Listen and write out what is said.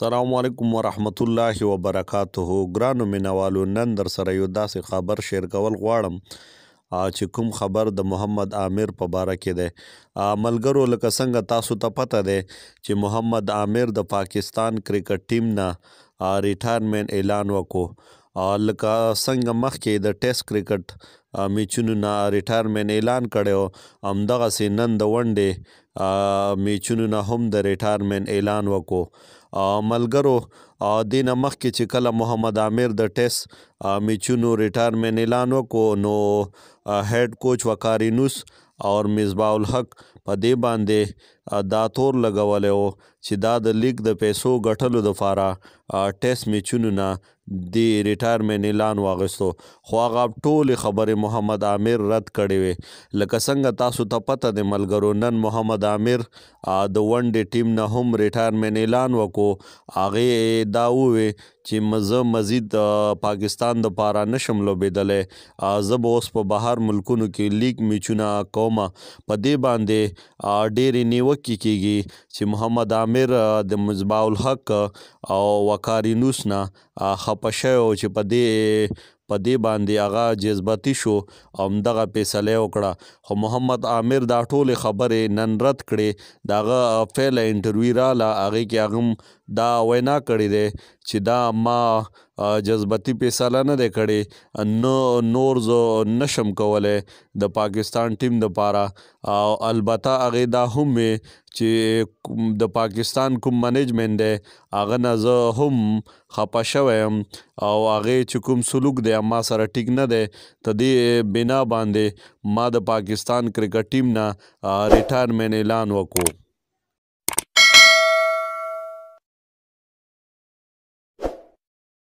السلام علیکم ورحمت الله وبرکاته. ګرانو مینوالو، نن در سره یو داسې خبر شیر کول غواړم چې کوم خبر د محمد عامر په باره کې دی. ملګرو، لکه څنګه تاسو ته پته دی چې محمد عامر د پاکستان کرکټ ټیم نه ریټایرمنټ اعلان وکړو. لکه څنګه مخکې د ټیسټ کرکټ میچونو نه ریټایرمنټ اعلان کړی، همدغسې نن د ون ډے میچونو نه هم د ریټایرمنټ اعلان وکړو. ملګرو، دې نه مخکې چې کله محمد عامر د ټیسټ میچونو ریټایرمنټ اعلان وکړو، نو هیډ کوچ وقار یونس او مصباح الحق په دې باندې دا تور لګولی و چې دا د لیګ د پیسو ګټلو دپاره ټیسټ میچونو نه دی ریټایرمنټ اعلان واغستو، خو هغه ټولې خبرې محمد عامر رد کړې وې. لکه څنګه تاسو ته پته دی ملګرو، نن محمد عامر د ون ډے ټیم نه هم ریټایرمنټ اعلان وکړو. هغې دا ووی چې زه مزید پاکستان دپاره نشم لوبېدلی، زه به اوس په بهر ملکونو کې لیګ میچونه کوم. په دې باندې ډېرې نیوکې کیږي چې محمد عامر د مصباح الحق او وقار یونس نه خپه شوی و چې په دې باندې هغه جذباتي شو او همدغه فیصله یې وکړه. خو محمد عامر دا ټولې خبرې نن رد کړې. د هغه فعله انټرویو راله، هغې کې هغه هم دا وینا کړې دی چې دا ما جذباتي فیصله نه دی کړې، نه نور زه نشم کولی د پاکستان ټیم دپاره. او البته هغې دا هم وی چې د پاکستان کوم منیجمنټ دی هغه نه زه هم خپه شوی یم او هغې چې کوم سلوک دی ما سره ټیک نه دی، ته دې بنا باندې ما د پاکستان کرکټ ټیم نه ریټایرمنټ اعلان وکړو.